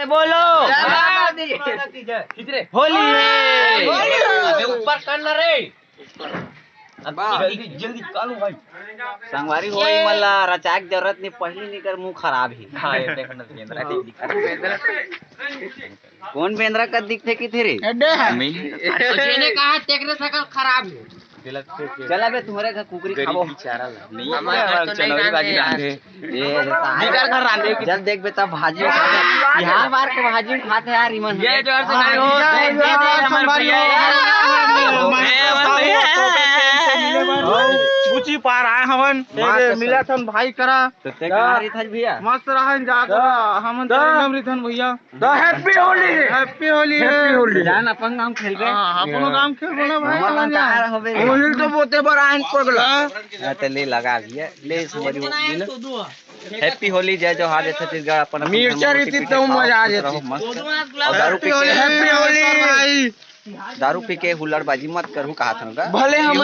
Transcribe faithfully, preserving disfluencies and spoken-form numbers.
बोलो। जय माता दी। होली है। अबे ऊपर कर ना रे। अब जल्दी, जल्दी कालू भाई। संगवारी हो, इमन ला रचाए के जरूरत नहीं, पहली निकर मुंह खराब ही। हाँ, ये देखो ना, बेंदरा ठीक दिखा। कौन बेंदरा कस दिखथे किथे रे? एड्डे है। जेने कहा तेकरे सकल खराब है। चला बे, तुम्हारे घर कुकरी खाबो। बेचारा ला। नहीं, हमारे घर तो नहीं चनौरी रांधे भाजी यार। रांधे। ये निकर घर रांधे। जब देख बे तब भाजी खाथे। बिहार बार के भाजी खाथे यार इमन। ये जो है संगवारी हो, ये, ये, ये हमारे भैया है। बुची पार आए हवन। मिला थन भाई करा। तो ते कहाँ रहिथस भैया? मस्त रहन जात रहा, हमन तो एकदम रहिथन भैया। तो हैप्पी होली। हैप्पी होली है। हैप्पी होली। जान अपन गांव खेल गए। हाँ, अपनो गांव खेल बड़ा भाई, हमर गांव कहाँ होबे? होली तो बोते बर आयन पगला। हाँ, तो ले लगा दिया। ले संगवारी हो, ले। हैप्पी होली, जय जोहार, जय छत्तीसगढ़, अपन, अपन मिर्चा धर्म रीति के तो खाओ, मजा आ खुश रहो, जाती। मस्त। और दारू पी के, हैप्पी होली। भाई। दारू पी के हुल्लड़बाजी मत करू, कहा था ना। भले हम